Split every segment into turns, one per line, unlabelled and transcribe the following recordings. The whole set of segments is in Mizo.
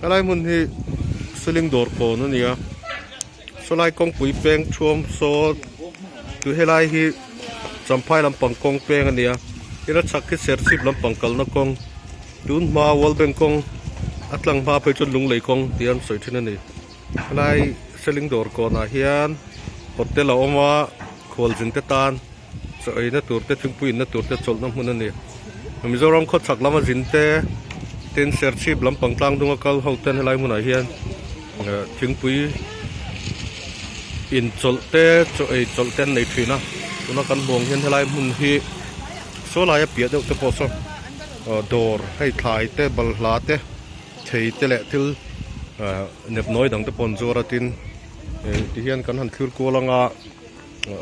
Helai hmun hi Seling dawr kawn a ni a, sawlai kawngpui peng thuam saw tu helai hi Champhai lampang kawng peng a ni a, tin a chhak hi Serchhip lampang kalna kawng tun hma World Bank kawng a tlang hma phei chuan Lunglei kawng tih an sawi thin a ni. Helai Seling dawr kawnah hian hotel a awm a, khualzin te tan chaw eina tur te thingpui inna tur te chawlhna hmun a ni. Mizoram khawchhak lama zin te tin Serchhip lampang tlang dunga kal ho ten helai hmunah hian thingpui in chawlh te chaw ei chawlh te an nei thin a tuna kan hmuh ang hian helai hmun hi saw laia piah deuh te pawh saw dawr hei thlai te balhla te thei te leh thil nepnawi dang te pawh an zuar a tin tihian kan han thlir kual anga.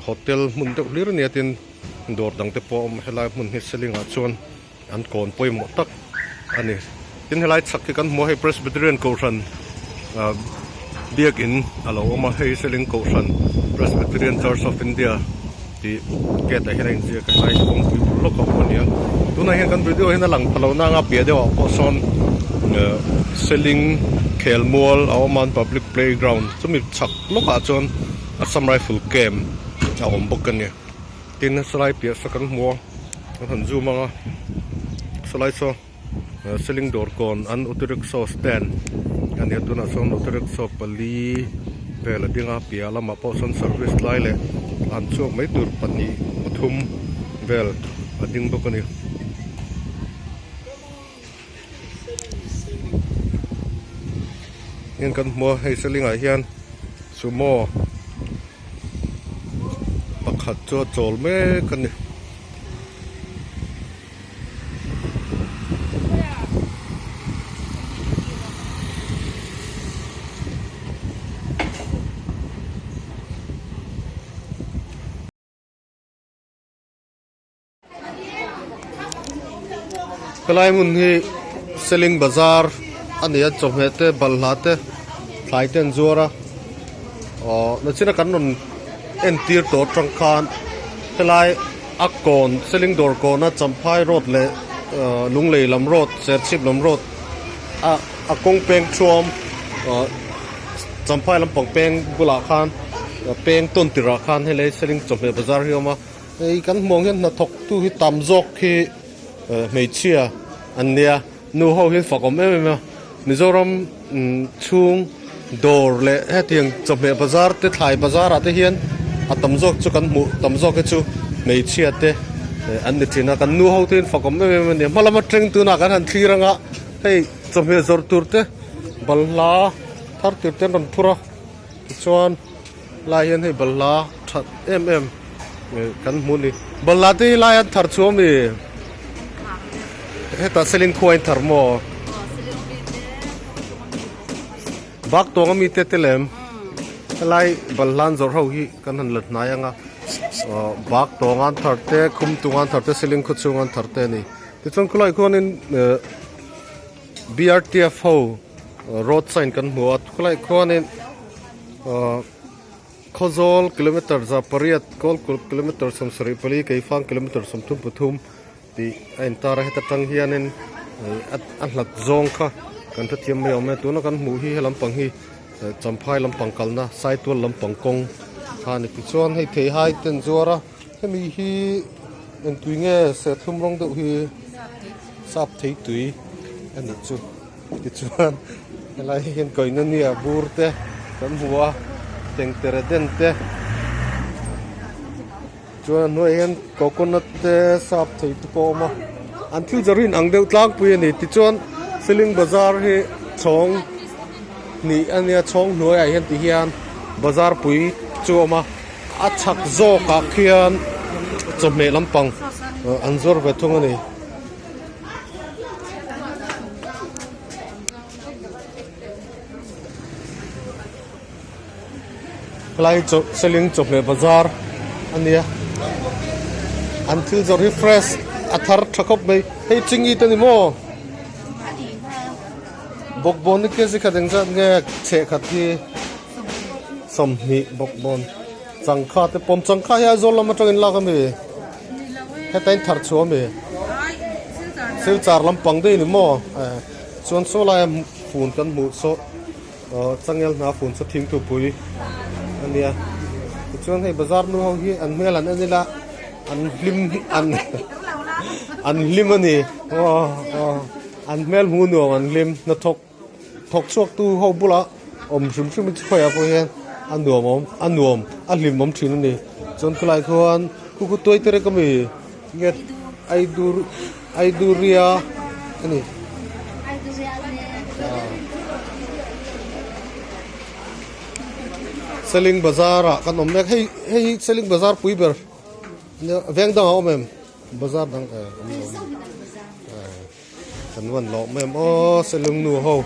Hotel hmun deuh hlir ania tin dawr dang te pawh a awm a helai hmun hi seling ah chuan an kawn pawimawh tak a ni tin helai chhak hi kan hmu a hei Presbyterian kohhran ah biakin a lo awm a hei seling kohhran Presbyterian Church of India tih gate ah hian a inziak a helai kawngpui bul lawk a awm a ni a tunah hian kan video hian a lang pha lo nang a piah deuh ah pawh sawn seling khelmual a awm a public playground chumi chhak lawkah chuan. Assam Rifle Camp a awm bawk a ni. Tin salai piah saw kan hmu a, kan han zoom ang a, salai saw Seling dawr kawn an auto rickshaw stand a ni a, tunah sawn auto rickshaw pali vel a ding a, piah lamah pawh sawn service lai leh an chhuak mai tur pahnih pathum vel a ding bawk a ni. Hian kan hmu a hei seling ah hian sumo pakhat chu a chawl mek a ni. Helai hmun hi Seling bazar a ni a chawhmeh te balhla te thlai te an zuar a aww nachina kan rawn entir tawh atang khan helai a kawn Seling dawr kawna Champhai road leh ahh Lunglei lam road Serchhip lam road a a kawng peng thuam ahh Champhai lampang peng bulah khan peng tawn tirah khan helai Seling chawhmeh bazar hi a awm a. Hei kan hmuh ang hian hnathawk tu hi tam zawk hi hmeichhia an nia nu ho hi an fak awm em em a Mizoram chhung dawr leh hetiang chawhmeh bazar te thlai bazar ah te hian a tam zawk chu kan hmuh tam zawk hi chu hmeichhia te an ni thin a kan nu ho te hi an fak awm em em a ni hma lama thleng tunah kan han thlir anga hei chawhmeh zawrh tur te balhla thar tur te an rawn phur a tichuan. Lai hian hei balhla that em em kan hmu a ni. Balhla te hi lai an thar chhuah ami? Hetah Seling khua in thar maw? Bak tawng ami te te lem helai balhla an zawrh ho hi kan han la hnai ang a bak tawng an thar te khum tung an thar te Seling khaw chhung an thar te a ni. Tichuan khulai khuanin BRTF ho road sign kan hmu a khulai khuanin. Ahh Khawzawl kilometer za pariat kawl kulh kilometer 74 keifang kilometer 33 tih a intar a heta tang hianin a hlat zawng kha kan hrethiam mai awm e tuna kan hmuh hi he lampang hi Champhai lampang kalna Saitual lampang kawng kha a ni tichuan hei theihai te an zuar a hemi hi engtui nge serthlum rawng deuh hi sap thei tui a nih chu. Tichuan helai hi hian koinonia bur te kan hmu a tengtere den te chuan a hnuaiah hian coconut te sap thei te pawh a awm a an thil zawrh hi in ang deuh tlangpui a ni tichuan seling bazar hi chhawng hnih a nia chhawng hnuaiah hian ti hian bazar pui chu a awm a a chhak zawkah khian chawhmeh lampang an zuar ve thung a ni. Helai hi chaw seling chawhmeh bazar a nia an thil zawrh hi fresh a thar tha khawp mai hei chingi te ni maw bawkbawn hi kg khat engzat nge chheh khat hi 20 bawkbawn changkha te pawm changkha hi Aizawl lam atangin lak a mi. Heta in thar chhuah ami? Silchar lampang daih a ni maw? Chuan saw laia. fun kan hmuh saw aw changel hnah fun saw thingthupui a nia tichuan hei bazar nu ho hi an hmel an en ila an hlim an an hlim a ni aw aw an hmel hmuh nuam an hlim hnathawk thawk chhuak tu ho bulah awm hrim hrim hi chu khawiah pawh hian a nuam awm a nuam a hlim awm thin a ni chuan khulai khuan khu khu tuai te rek ami nge aidur aiduria a ni seling bazar ah kan awm mek hei hei hi seling bazar pui ber veng dangah a awm em bazar dang eh awm lo a ni. Kan van lawm em aw selung nu ho.